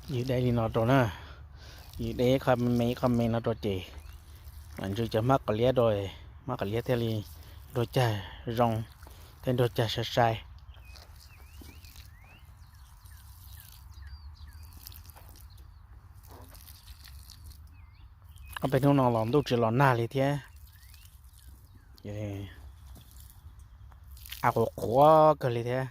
Ywg dej li no rau na, ywg dej ib qho me ib qho me no rau ces ntsws cov hmab qos liab rau, hmab qos liab thiaj li nrog cag zoo, thiaj nrog cag sai sai. Ob peb hnub no los ntuj tsis los nag li thiab, a qhuav qhuav kawg li thiab.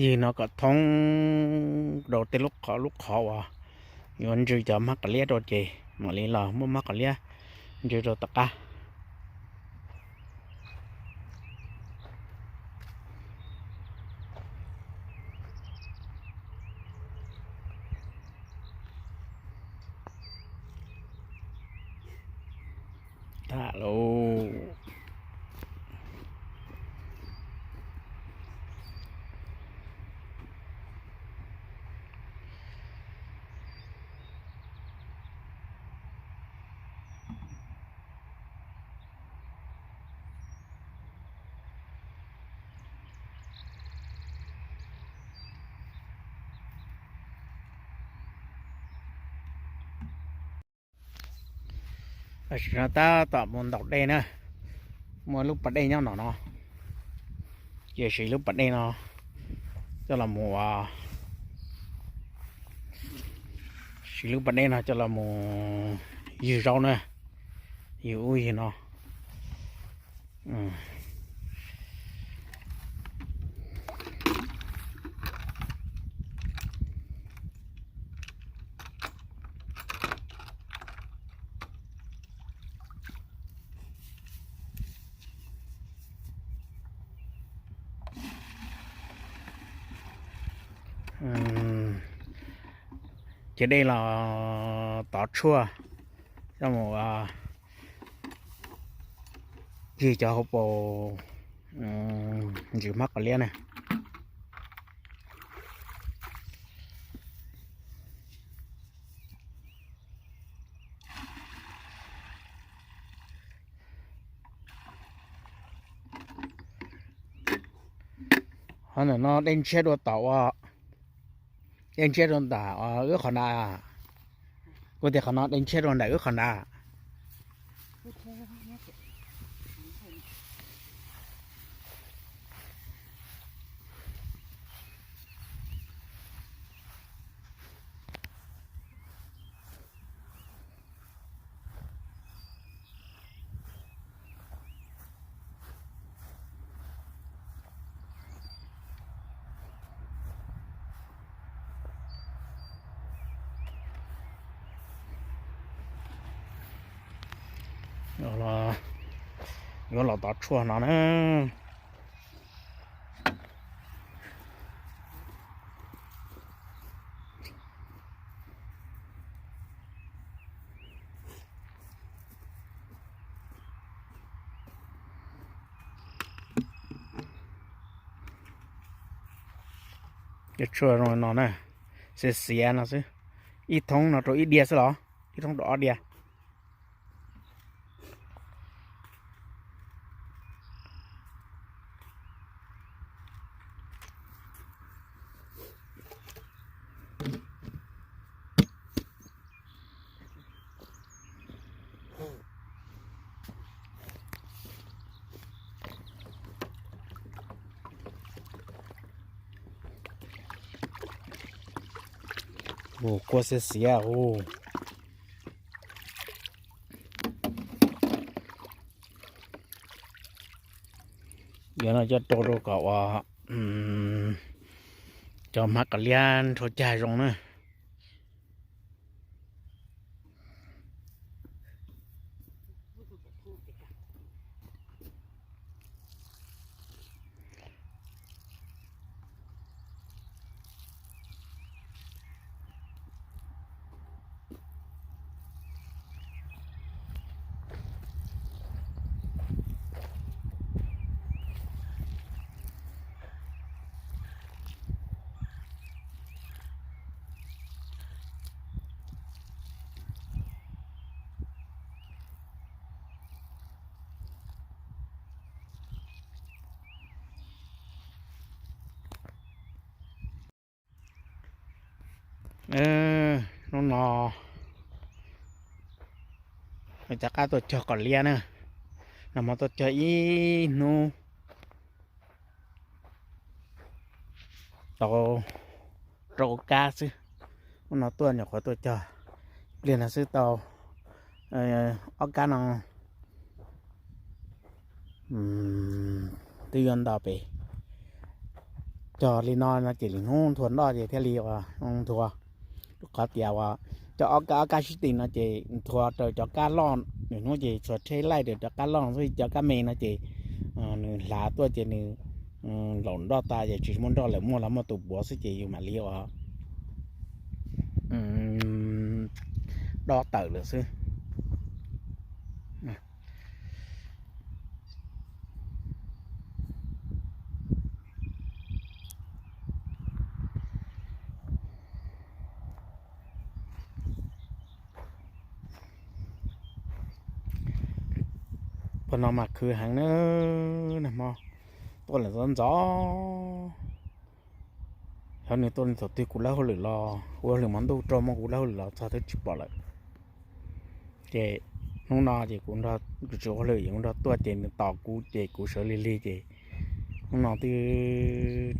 Ywg no kom thoob rau tej lub qhov, lub qhov uas yuav ntsws cov hmab qos liab rau ces mam li los muab hmab qos liab ntsws rau tom qab. Tham lauj. Tam sim no tab tom mus ntaus dej na, muaj lub pas dej nyob no no, ces siv lub pas dej no coj los mus, siv lub pas dej no coj los mus ywg zaub na, ywg ub ywg no. Ces dej los tov tshuaj coj mus ywg cov hauv paus ntsws hmab qos liab na. Qhov ntawm no dej ntshiab dua tom ua, dej ntshiab dua ntawm wb qhov na. Kuv tias qhov no dej ntshiab dua ntawm wb qhov na. Yuav los tov tshuaj no na. Cov tshuaj zoo no na, xiav xiav no xwb. Ib thoob no rau ib diav xwb los? Ib thoob rau ob diav. Ua kua xiav xiav ua. Yuav no coj rau rau kom ua, Cov hmab kaus liab nrhau cag zoo na. Hnub no rov qab tuaj cog kaus liab na, nag hmo tuaj cog ib hnub tau rau kab xwb. Hnub no tuaj nyuam qhuav tuaj cog pliag no xwb tau ob kab no twb yuav ntau pem. Cog li no no ces lwm hnub nthua nroj ces thiaj li ua nthua. Rau qhov tias uas cog ob kab ob kab sib tim no ces nthua raws cov kab loj, lwm hnub ces txhua tsheb laij raws cov kab loj xwb, cov kab me no ces nws hlav tuaj ces nws laum nroj tas ces tsis muaj nroj lawm, muaj los muaj tus puav xwb ces yus mam li ua dob tawm lawm xwb. Pog no mas khwv heev na, nag hmo tuaj lawm ntxov ntxov. Xyov nws tuaj thaum twg, kuv lawb hauj lwm los, kuv hauj lwm hmo ntuj rau muab kuv lawb hauj lwm los txog twb tsis pom lawm. Ces hnub no ces kuv, kuv tsis ua hauj lwm es kuv nrog tuaj ces nws tos kuv ces kuv sawv lig lig ces hnub no twb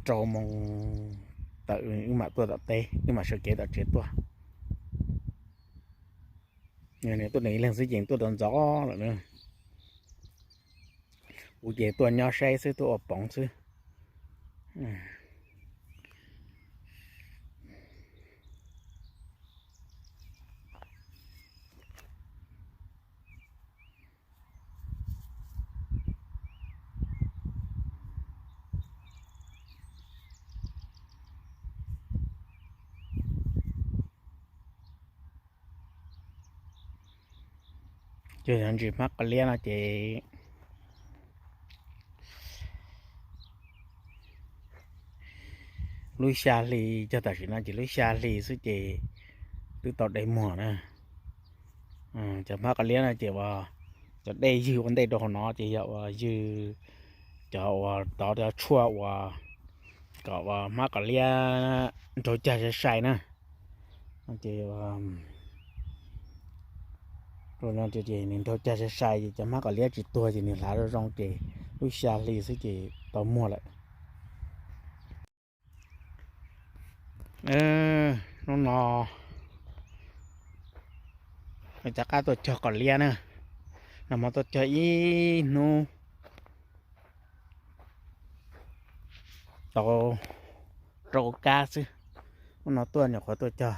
rau moos tawm wb mam tuaj tom teb, wb mam sawv kev tom tsev tuaj. Nws tuaj nws ib leeg xwb ces tuaj tau ntxov lawm na. Kuv ces tuaj nyob saib xwb, tuaj ua poov xwb. Cog ntsis hmab kaus liab no ces lub xya hli, cog tam sim no ces lub xya hli xwb ces twb tau dej muag na. Cov hmab kaus liab no ces uas cov dej ywg ua ntej rau hauv no ces yog uas ywg cov uas tov cov tshuaj uas kom uas hmab kaus liab nrau cag sai sai na. Ces nws nrau cag sai sai ces cov hmab kaus liab tsis tuag ces nws hlav zoo zoo ces lub xya hli xwb ces tau muag lawm. Hnub no rov qab tuaj cog kaus liab na, nag hmo tuaj cog ib hnub tau rau kab xwb. Hnub no tuaj nyuam qhuav tuaj cog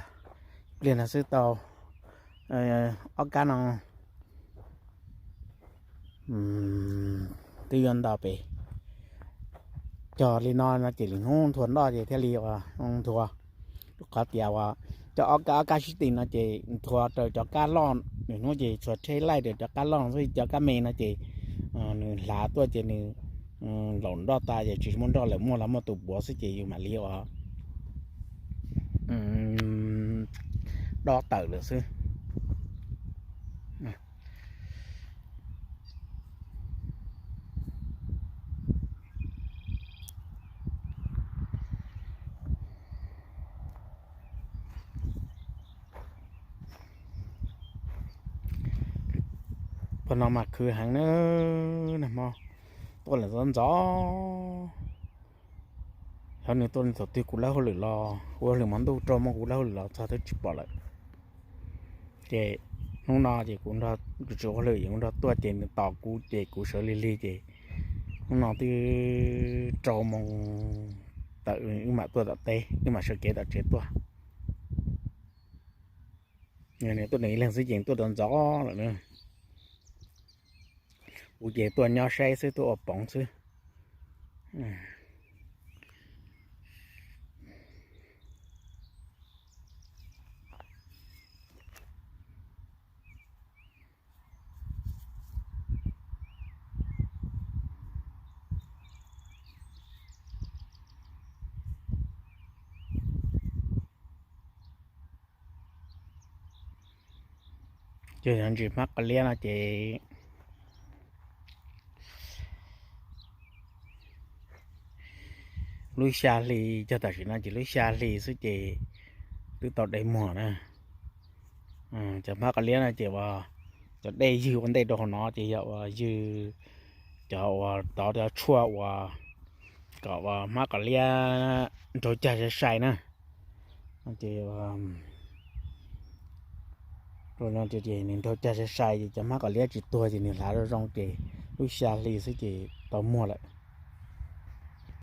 pliag no xwb tau ob kab no twb yuav ntau pem. Cog li no no ces lwm hnub nthua nroj ces thiaj li ua nthua. Rau qhov tias uas cog ob kab ob kab sib tim no ces nthua raws cov kab loj, lwm hnub ces txhua tsheb laij raws cov kab loj xwb, cov kab me no ces nws hlav tuaj ces nws laum nroj tas ces tsis muaj nroj lawm, muaj los muaj tus puav xwb ces yus mam li ua dob tawm lawm xwb. Pog no mas khwv heev na, nag hmo tuaj lawm ntxov ntxov. Xyov nws tuaj thaum twg, kuv lawb hauj lwm los, kuv hauj lwm hmo ntuj rau muab kuv lawb hauj lwm los txog twb tsis pom lawm. Ces hnub no ces kuv, kuv tsis ua hauj lwm es kuv nrog tuaj ces nws tos kuv ces kuv sawv lig lig ces hnub no twb rau moos tawm wb mam tuaj tom teb, wb mam sawv kev tom tsev tuaj. Nws tuaj nws ib leeg xwb ces tuaj ntxov ntxov lawm na. Kuv ces tuaj nyob saib xwb, tuaj ua poov xwb. Ces ntsis hmab qos liab no ces lub xya hli, cog tam sim no ces lub xya hli xwb ces twb tau dej muag na. Cov hmab qos liab no ces uas cov dej ywg ua ntej rau hauv no ces yog uas ywg cov uas tov cov tshuaj uas kom uas hmab qos liab nraug cag sai sai na. Ces nws nraug cag sai sai ces cov hmab qos liab tsis tuag ces nws hlav zoo zoo ces lub xya hli xwb ces tau muag lawm.